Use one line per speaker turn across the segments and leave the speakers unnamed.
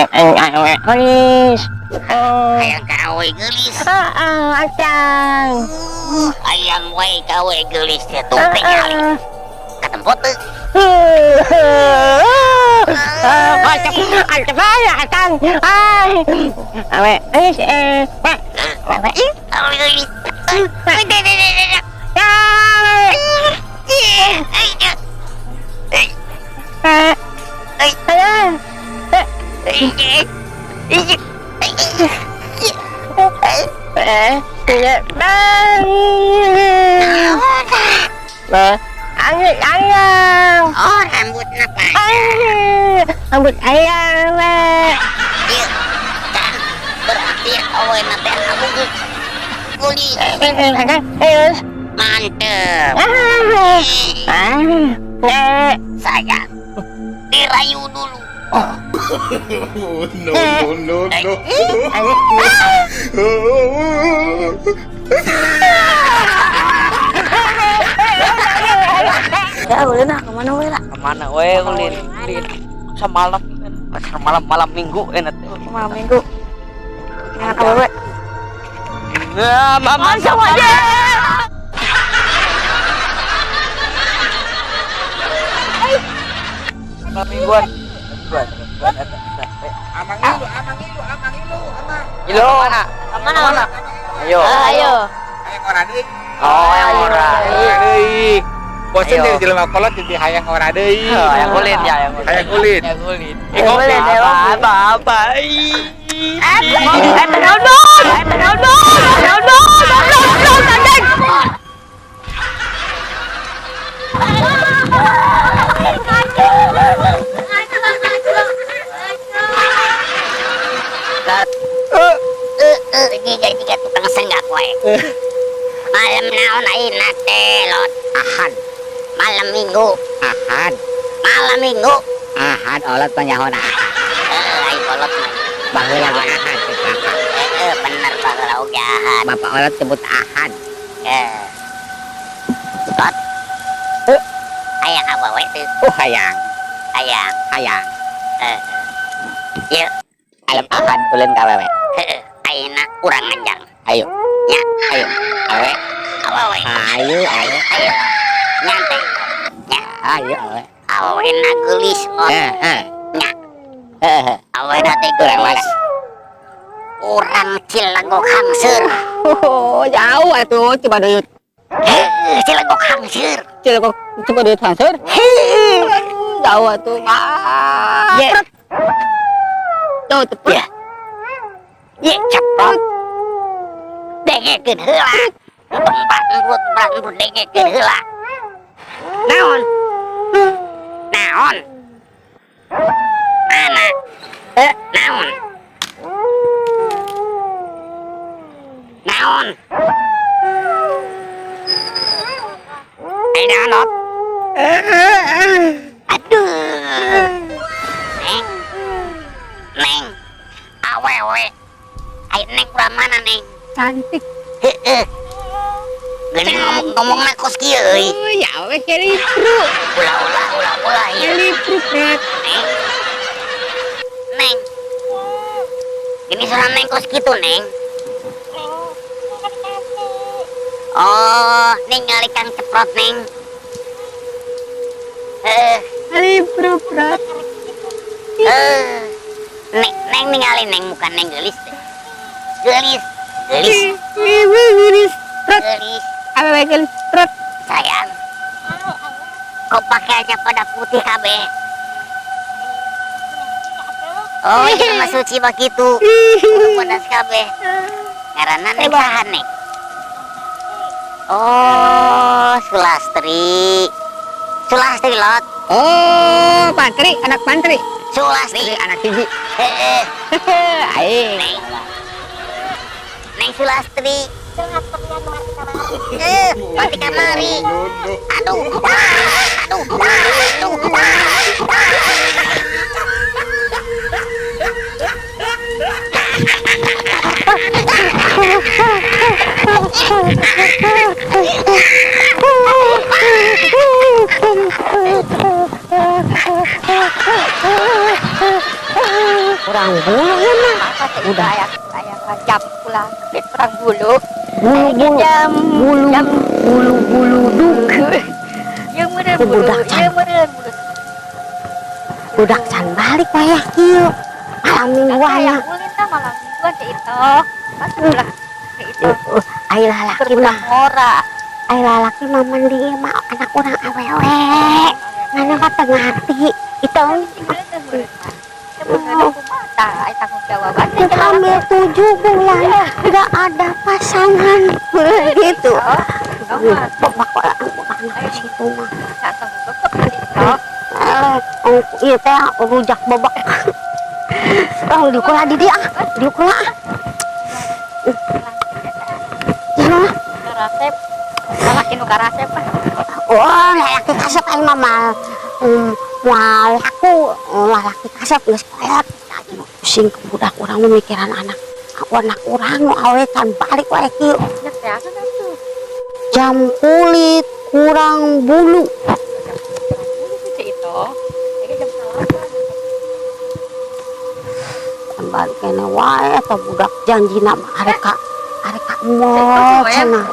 Hayang awewe geulis. Oh.
Hayang ka awewe geulis.
Heeh, acan.
Hayang wae ka awewe geulis teh tuh tingali. Katempo teu?
Awe, eh, Pak. Awe,
Awewe geulis. Eh, deh, deh, deh, deh. Eh, eh, eh, eh, eh, eh,
eh, bang. Ayang.
Oh, rambutna panjang.
Rambut ayang, Pak.
Ieu kan berarti awena teh awewe geulis. Mantep. Sayang, dirayu dulu.
Oh, no, no, no, no.
Ya ulin ah, kemana we lah?
Kemana we ulin? Ulin. Semalam pasar malam malam minggu enak teh.
Malam minggu. Jangan awewe.
Nah, mama
sama aja.
Malam mingguan. Mingguan, mingguan eta.
Amang ilu, amang ilu, amang ilu, amang.
Ilo. Mana?
Kemana?
Mana? Ayo.
Ayo.
Hayang ora deui.
Oh, yang ora.
Ora deui. Bosen
Ayo.
jadi jelema kolot jadi hayang ora deui.
Oh, yang kulit ya, yang kulit.
Hayang kulit.
Yang kulit.
Eh, kopi.
Kulit, ya.
Apa apa.
Eh, naon dong? Eh, naon dong? Naon dong? Naon dong? Naon anjing?
Eh, jika jika tukang senggak wae. Malam naon ayeuna teh, Lot?
Ahad.
Malam Minggu.
Ahad.
Malam Minggu.
Ahad olot panyahona ahad.
Eh, aing kolot mah.
Baheula ge ahad teh Bapak.
Eh, bener baheula oge ahad.
Bapak olot sebut ahad.
Eh. Lot.
Eh.
Hayang awewe teu?
Oh, hayang.
Hayang.
Hayang.
Eh. Ieu.
Alam ahad ulun ka awewe.
Heeh, ayeuna urang nganjang.
Ayo.
Nya.
Ayo. Awe.
Awewe.
Ayo, ayo.
Ayo. Nyantai. Nya.
Ayo awe.
Awena geulis, Lot.
Eh, eh.
Nya.
Eh, eh.
Awena teh
Urang
geulis.
mana?
Urang Cilegok Hangseur.
Oh, jauh atuh Cibaduyut.
Heuh, Cilegok Hangseur.
Cilegok Cibaduyut Hangseur.
Heuh.
Jauh atuh. Ah.
Ye.
Jauh tepat.
Ya. Ye, ceprot. Dengekeun heula. Tempat embrut embrut dengekeun heula. Naon? Naon? Mana?
Eh,
Naon? Naon? Eh, naon, Lot? Aduh. Neng. Neng. Awewe. Ayo Neng urang mana, Neng?
Cantik.
Heeh. Geuning ngomong-ngomongna kos kieu euy.
Oh, ya we kelipru.
Ulah ulah ulah ulah ieu.
Kelipru, Prat.
Neng. Neng. Gini suara Neng kos kitu, Neng. Oh, ningali Kang Ceprot, Neng. Eh,
Kelipru, Prat.
eh. Neng, Neng ningali Neng bukan Neng geulis teh. Geulis, geulis,
Geulis, Prat.
Geulis.
Awewe geulis, Prat.
Sayang. Kok pakaiannya pada putih kabeh? Oh, iya mah suci begitu. Bodas kabeh. Ngaranna Neng saha, Neng? Oh, Sulastri. Sulastri, Lot.
Oh, Pantri, anak Pantri.
Sulastri.
Anak hiji.
Heeh.
Aing.
Neng. Neng Sulastri. Eh, mati kamari.
No, no.
Aduh, aduh, aduh.
Kurang bulu ya mah.
Udah aya aya jam pulang kurang bulu.
Bulu bulu
Jam
bulu
jam
bulu bulu duk.
Ieu meureun
Ku
bulu,
budak can.
Ieu meureun bulu.
Budak can balik wayah kieu. Malam mingguan
Aya
mah.
ulin tah malam mingguan Ceu Itoh. Masa ulah Ceu Itoh
Ai lalaki mah,
ngora.
Ai lalaki mah mending mah anak urang awewe. Mana mah teu ngarti. Itu hamil 7 bulan nggak ada pasangan gitu. Bebak orang anak situ mah. Iya teh rujak bebek. Oh, diukula di dia, diukula. Gimana?
Karasep, lalaki nu karasep ah.
Oh, lalaki kasep aing mah mal. Moal laku, lalaki kasep geus kolot. Pusing ke budak urang memikiran anak. Anak urang nu awe can balik wae kieu. Jam kulit kurang bulu. Balik kene wae eta budak janjina mah arek ka mall cenah.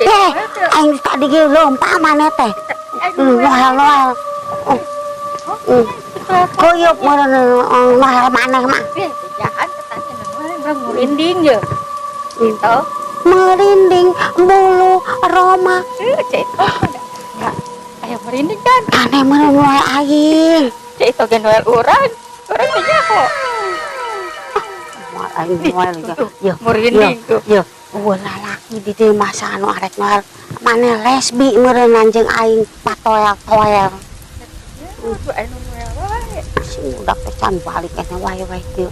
Eh, aing tadi ge leumpah maneh teh. Noel-noel. Koyop meureun noel maneh mah.
Jangan ketanya noel merinding ye. Gitu.
Merinding bulu roma.
Ceu Itoh enggak aya merinding kan.
Aneh meureun noel aing.
Ceu Itoh ge noel urang. Urang teh nyaho.
Aing noel ye.
Merinding tuh.
Ye, eueuh lalaki di dieu masa anu arek noel maneh lesbi meureun jeung aing patoel-toel.
Aing noel wae.
Si budak teh can balik keneh wae wae kieu.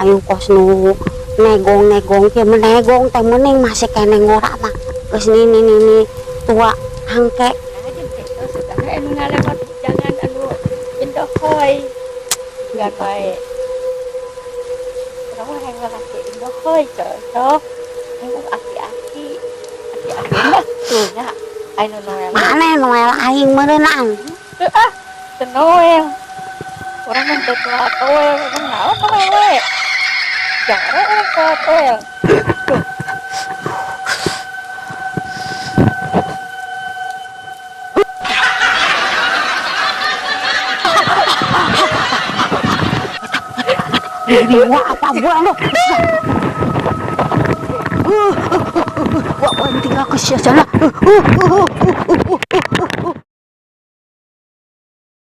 Aing kos nu negong-negong kieu menegong teh mending masih keneh ngora mah. Geus nini-nini tua angke.
Anu ngalewat jangan anu indohoy. Enggak wae. Urang mah hayang lalaki indohoy cocok. Hayang aki-aki. Aki-aki mah tuh nya anu noel.
Maneh noel aing meureunan.
Teu ah, teu noel. Urang mah teu tua toel, urang naon noel we. Jare urang tua toel. Tuh.
Dewa apa buah lu? Wah, tinggal ke sana.